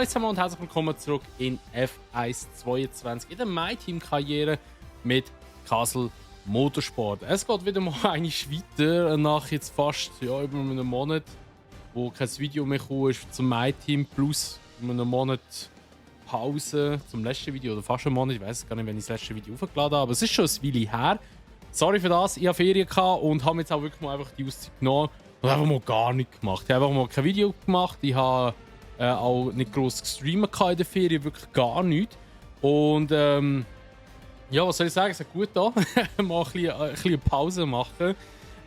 Hallo zusammen und herzlich willkommen zurück in F1 22 in der MyTeam-Karriere mit Kassel Motorsport. Es geht wieder mal eigentlich weiter nach jetzt fast über einem Monat, wo kein Video mehr gekommen ist zum MyTeam plus einem Monat Pause zum letzten Video oder fast einen Monat. Ich weiß gar nicht, wenn ich das letzte Video aufgeladen habe, aber es ist schon ein Weile her. Sorry für das, ich habe Ferien gehabt und habe jetzt auch wirklich mal einfach die Auszeit genommen und einfach mal gar nichts gemacht. Ich habe einfach mal kein Video gemacht, ich habe auch nicht gross gestreamt in der Ferien, wirklich gar nichts. Und ja, was soll ich sagen, es hat gut da, mal ein bisschen Pause machen.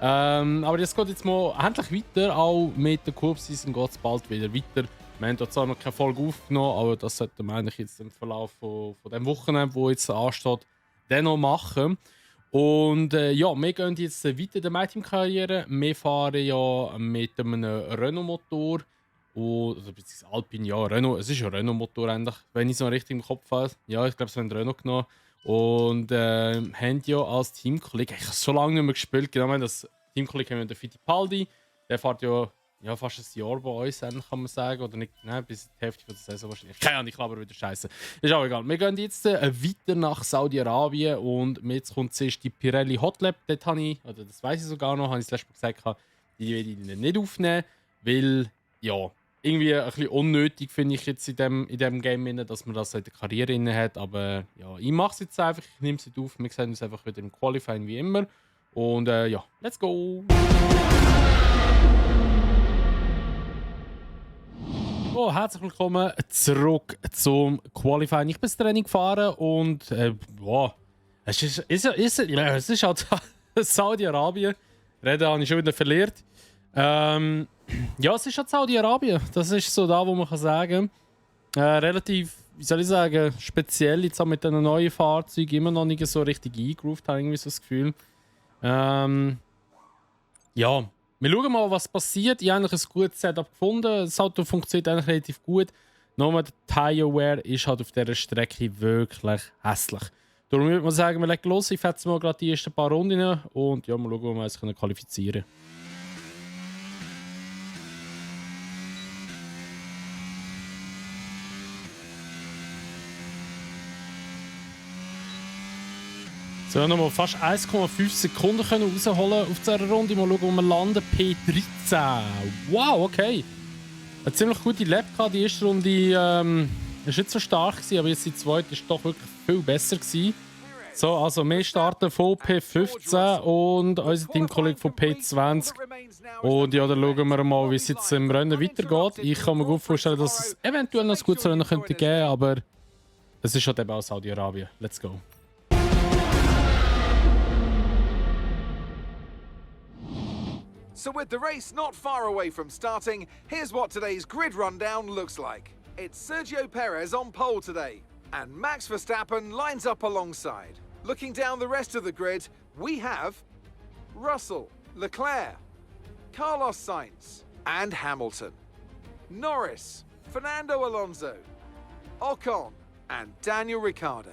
Aber das geht jetzt mal endlich weiter, auch mit der Cup-Season geht es bald wieder weiter. Wir haben zwar noch keine Folge aufgenommen, aber das sollten wir eigentlich jetzt im Verlauf von dem Wochenende, wo jetzt ansteht, dann noch machen. Und ja, wir gehen jetzt weiter in der MyTeam-Karriere. Wir fahren ja mit einem Renault-Motor. Oder beziehungsweise Alpine, ja, Renault. Es ist ja ein Renault-Motor eigentlich, wenn ich es noch richtig im Kopf habe. Ja, ich glaube, es haben Renault genommen. Und haben ja als Teamkollege, ich habe so lange nicht mehr gespielt, genau, das Teamkollege haben wir den Fittipaldi. Der fährt ja fast ein Jahr bei uns, kann man sagen. Oder nicht, nein, bis die Hälfte von der Saison wahrscheinlich. Keine Ahnung, ich glaube wieder Scheiße. Ist auch egal. Wir gehen jetzt weiter nach Saudi-Arabien und jetzt kommt zuerst die Pirelli Hot Lap. Dort habe ich, oder das weiß ich sogar noch, habe ich das letzte Mal gesagt, die will ich nicht aufnehmen, weil, ja, irgendwie ein bisschen unnötig finde ich jetzt in dem Game, dass man das in der Karriere hat. Aber ja, ich mache es jetzt einfach, ich nehme es nicht auf. Wir sehen uns einfach wieder im Qualifying wie immer. Und ja, let's go! Oh, herzlich willkommen zurück zum Qualifying. Ich bin das Training gefahren und boah, es ist halt Saudi-Arabien. Reden habe ich schon wieder verliert. Ja, es ist halt Saudi-Arabien. Das ist so da, wo man kann sagen, relativ, wie soll ich sagen, speziell jetzt auch mit diesen neuen Fahrzeugen immer noch nicht so richtig eingegroovt, habe ich irgendwie so das Gefühl. Ja, wir schauen mal, was passiert. Ich habe eigentlich ein gutes Setup gefunden. Das Auto funktioniert eigentlich relativ gut. Nur der Tire-Wear ist halt auf dieser Strecke wirklich hässlich. Darum würde man sagen, wir legen los. Ich fetze mal gerade die ersten paar Runden und ja, mal schauen, ob wir uns qualifizieren können. So, wir nochmal fast 1,5 Sekunden können rausholen auf dieser Runde. Mal schauen, wo wir landen. P13. Wow, okay. Eine ziemlich gute Lap gehabt. Die erste Runde war nicht so stark, aber jetzt die zweite war doch wirklich viel besser gewesen. So, also wir starten von P15 und unser Teamkollege von P20. Und ja, dann schauen wir mal, wie es jetzt im Rennen weitergeht. Ich kann mir gut vorstellen, dass es eventuell noch ein gutes Rennen könnte geben, aber es ist halt eben auch Saudi-Arabien. Let's go. So with the race not far away from starting, here's what today's grid rundown looks like. It's Sergio Perez on pole today, and Max Verstappen lines up alongside. Looking down the rest of the grid, we have Russell, Leclerc, Carlos Sainz, and Hamilton. Norris, Fernando Alonso, Ocon, and Daniel Ricciardo.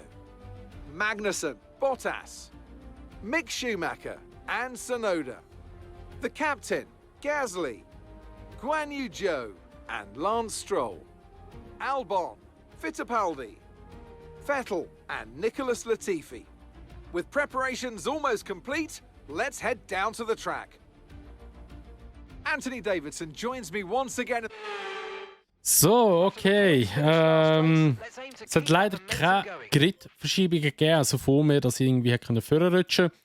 Magnussen, Bottas, Mick Schumacher, and Tsunoda. The captain, Gasly, Guan Yu Zhou, and Lance Stroll. Albon, Fittipaldi, Vettel, and Nicholas Latifi. With preparations almost complete, let's head down to the track. Anthony Davidson joins me once again. So, okay. Es hat leider keine Grid-Verschiebungen gegeben, also vor mir, dass ich irgendwie vorrutschen konnte.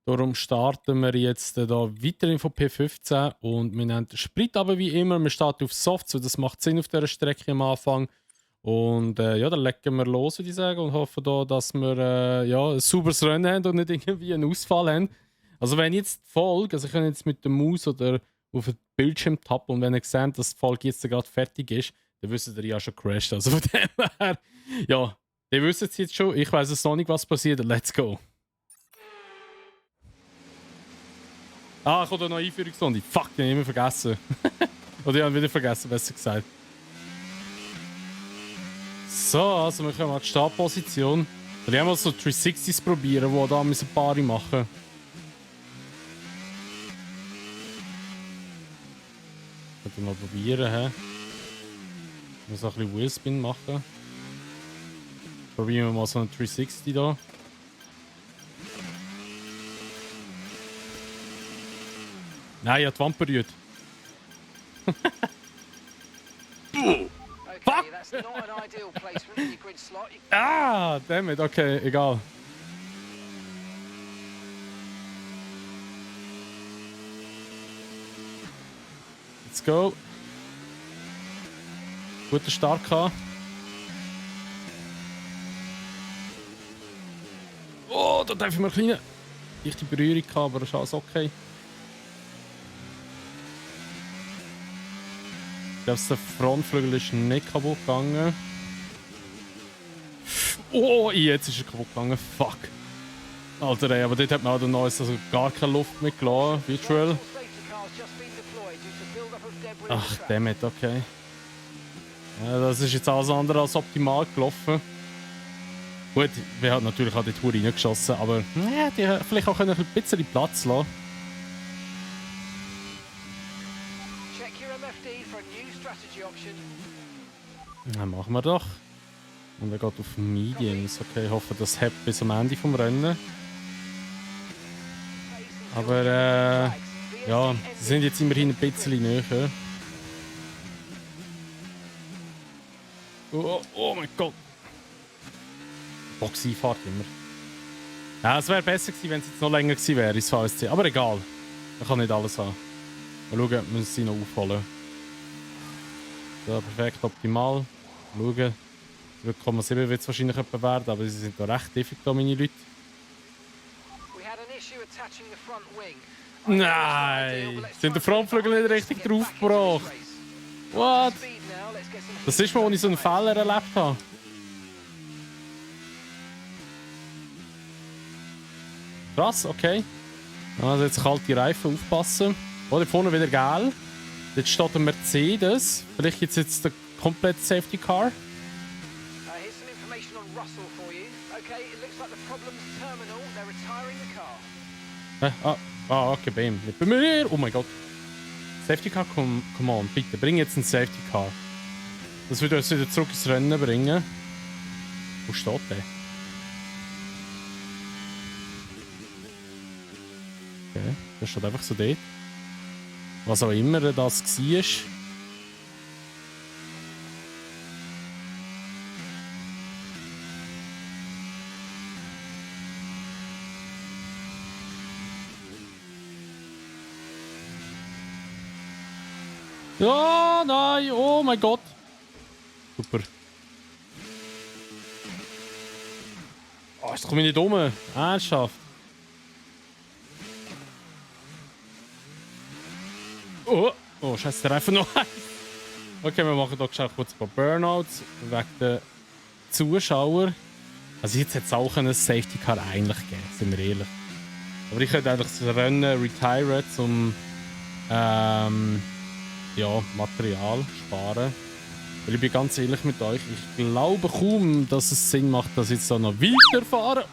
Darum starten wir jetzt da weiterhin von P15 und wir nehmen den Sprit aber wie immer. Wir starten auf Soft, so das macht Sinn auf dieser Strecke am Anfang. Und ja, dann legen wir los, würde ich sagen, und hoffen da, dass wir ja, ein sauberes Rennen haben und nicht irgendwie einen Ausfall haben. Also wenn jetzt die Folge, also ich kann jetzt mit der Maus oder auf den Bildschirm tappen und wenn ihr seht, dass die Folge jetzt gerade fertig ist, dann wisst ihr ja schon crashed. Also von dem her, ja, ihr wisst es jetzt schon, ich weiß es noch nicht, was passiert, let's go. Ah, ich habe da noch eine Einführungsrunde. Fuck, die habe ich immer vergessen. Oder ich habe wieder vergessen, besser gesagt. So, also wir kommen an die Startposition. Wir haben mal so 360s probieren, die da ein paar machen. Könnte mal probieren, hä? Ich muss auch ein bisschen Wheelspin machen. Probieren wir mal so einen 360 da. Nein, ich habe die Wand berührt. Fuck! Ah, damit, okay, egal. Let's go. Guter Start gehabt. Oh, da darf ich mal eine kleine leichte Berührung gehabt, aber das ist alles okay. Ich glaube, der Frontflügel ist nicht kaputt gegangen. Oh, jetzt ist er kaputt gegangen. Fuck. Alter, ey, aber dort hat man auch noch also gar keine Luft mehr gelassen. Virtual. Ach, dammit, okay. Ja, das ist jetzt alles andere als optimal gelaufen. Gut, wir haben natürlich auch die Tour reingeschossen, aber ja, die vielleicht auch ein bisschen Platz lassen. Ja, machen wir doch. Und er geht auf Mediums. Okay, ich hoffe, das hat bis am Ende vom Rennen. Aber ja, sie sind jetzt immerhin ein bisschen näher. Oh mein Gott. Boxeinfahrt immer. Ja, es wäre besser gewesen, wenn es jetzt noch länger gewesen wäre ins VSC. Aber egal. Man kann nicht alles haben. Mal schauen, ob wir sie noch aufholen. So, perfekt, optimal. Schauen. 3,7 wird es wahrscheinlich etwa werden, aber sie sind da recht tiefig, da meine Leute. Nein! Sind der Frontflügel nicht richtig draufgebracht? What? Das ist mal, als ich so einen Fehler erlebt habe. Krass, okay. Also jetzt kalte Reifen, aufpassen. Oh, da vorne wieder gelb. Jetzt steht ein Mercedes. Vielleicht gibt es jetzt den kompletten Safety Car. Okay, bam. Nicht bei mir. Oh mein Gott. Safety Car, come on, bitte. Bring jetzt einen Safety Car. Das würde uns wieder zurück ins Rennen bringen. Wo steht der? Okay, der steht einfach so dort. Was auch immer das war. Ja, nein, oh mein Gott. Super. Oh, jetzt komme ich nicht um. Ernsthaft. Oh, scheiße, der Reifen noch eins. Okay, wir machen hier kurz ein paar Burnouts wegen der Zuschauer. Also jetzt hätte es auch ein Safety Car eigentlich geben, sind wir ehrlich. Aber ich könnte eigentlich das Rennen retiren, um ja, Material sparen. Weil ich bin ganz ehrlich mit euch, ich glaube kaum, dass es Sinn macht, dass ich jetzt da noch weiterfahren.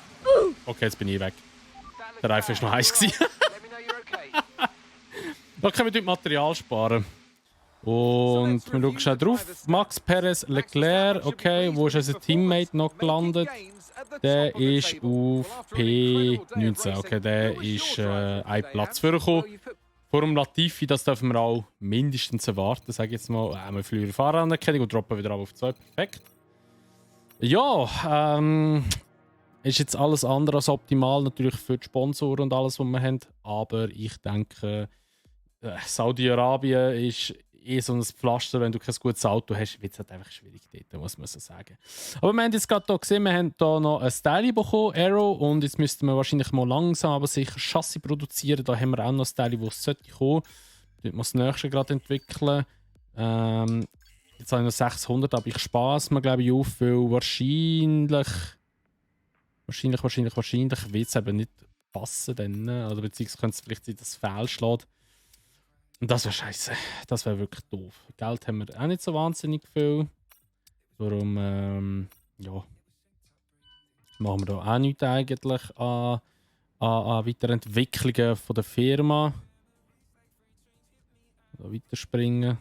Okay, jetzt bin ich weg. Der Reifen war noch heiß. Da können wir dort Material sparen. Und wir schauen schnell drauf. Max Perez Leclerc, okay, wo ist unser Teammate noch gelandet? Der ist auf P19, okay, der ist ein Platz vorgekommen. Vor dem Latifi, das dürfen wir auch mindestens erwarten, sage ich jetzt mal. Wir fliegen Fahreranerkennung und droppen wieder auf 2. Perfekt. Ja, ist jetzt alles andere als optimal, natürlich für die Sponsoren und alles, was wir haben. Aber ich denke, Saudi-Arabien ist so ein Pflaster, wenn du kein gutes Auto hast, wird es halt einfach schwierig dort, muss man so sagen. Aber wir haben jetzt gerade hier gesehen, wir haben hier noch ein Styli bekommen, Arrow, und jetzt müssten wir wahrscheinlich mal langsam, aber sicher Chassis produzieren. Da haben wir auch noch ein Styli, das sollte kommen. Dort muss das nächste gerade entwickeln. Jetzt habe ich noch 600, aber ich spare es mir, glaube ich, auf, weil wahrscheinlich wird es eben nicht passen dann, oder beziehungsweise könnte es vielleicht sein, dass es fehlschlägt. Und das wäre scheiße. Das wäre wirklich doof. Geld haben wir auch nicht so wahnsinnig viel. Darum, ja, machen wir da auch nichts eigentlich an Weiterentwicklungen von der Firma. Da weiterspringen.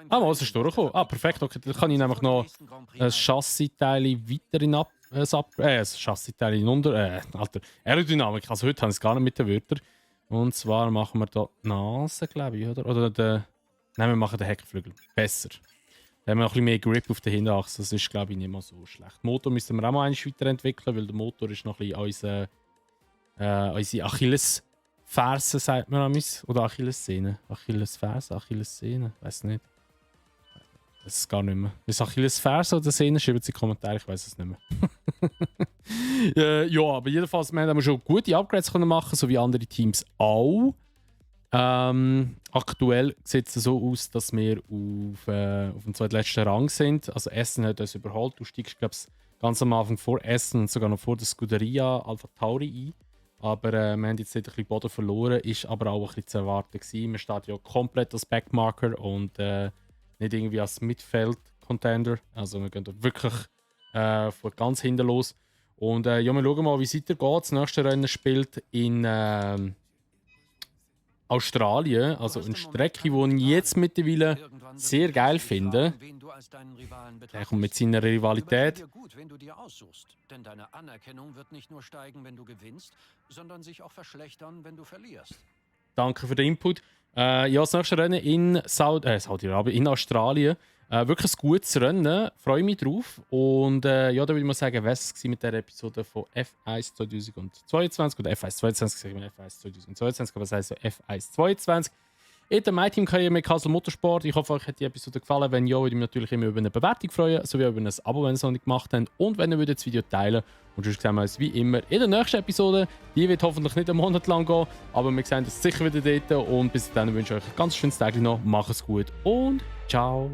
Was ist durchgekommen? Perfekt. Okay, dann kann ich nämlich noch ein Chassiteil weiter in ein Chassiteil hinunter. Alter, Aerodynamik. Also heute haben wir es gar nicht mit den Wörtern. Und zwar machen wir da die Nase, glaube ich, oder? Nein, wir machen den Heckflügel. Besser. Dann haben wir noch ein bisschen mehr Grip auf der Hinterachse. Das ist, glaube ich, nicht mal so schlecht. Den Motor müssen wir auch mal weiterentwickeln, weil der Motor ist noch ein bisschen unsere Achillesferse, sagt man an mich. Oder Achillessehne. Achillesferse, Achillessehne. Weiß nicht. Das ist gar nicht mehr. Ist Achillesferse oder Sehne? Schreibt sie in die Kommentare, ich weiß es nicht mehr. Ja, aber jedenfalls, wir haben schon gute Upgrades machen, so wie andere Teams auch. Aktuell sieht es so aus, dass wir auf dem zweitletzten Rang sind. Also Essen hat uns überholt. Du steigst, glaube ich, ganz am Anfang vor Essen und sogar noch vor der Scuderia Alpha Tauri ein. Aber wir haben jetzt ein bisschen Boden verloren, ist aber auch ein bisschen zu erwarten gewesen. Wir starten ja komplett als Backmarker und nicht irgendwie als Midfield-Contender. Also wir gehen da wirklich von ganz hinten los. Und ja, wir schauen mal, wie es weitergeht. Das nächste Rennen spielt in Australien, also eine Strecke, die ich jetzt mittlerweile sehr geil finde. Er kommt mit seiner Rivalität. Gut, wenn du dir aussuchst, denn deine Anerkennung wird nicht nur steigen, wenn du gewinnst, sondern sich auch verschlechtern, wenn du verlierst. Danke für den Input. Ja, das nächste Rennen in Saudi-Arabien, in Australien. Wirklich ein gutes Rennen, freue mich drauf. Und ja, da würde ich mal sagen, was es mit der Episode von F1 2022 oder F1 22, sagen wir F1 2022, aber das heisst so F1 22. In der MyTeam-Karriere mit Kassel Motorsport. Ich hoffe, euch hat die Episode gefallen. Wenn ja, würde ich mich natürlich immer über eine Bewertung freuen, sowie über ein Abo, wenn ihr es noch nicht gemacht habt. Und wenn ihr das Video teilen. Und sonst sehen wir uns wie immer in der nächsten Episode. Die wird hoffentlich nicht einen Monat lang gehen, aber wir sehen uns sicher wieder dort. Und bis dann wünsche ich euch ein ganz schönes Tag noch. Macht es gut und ciao.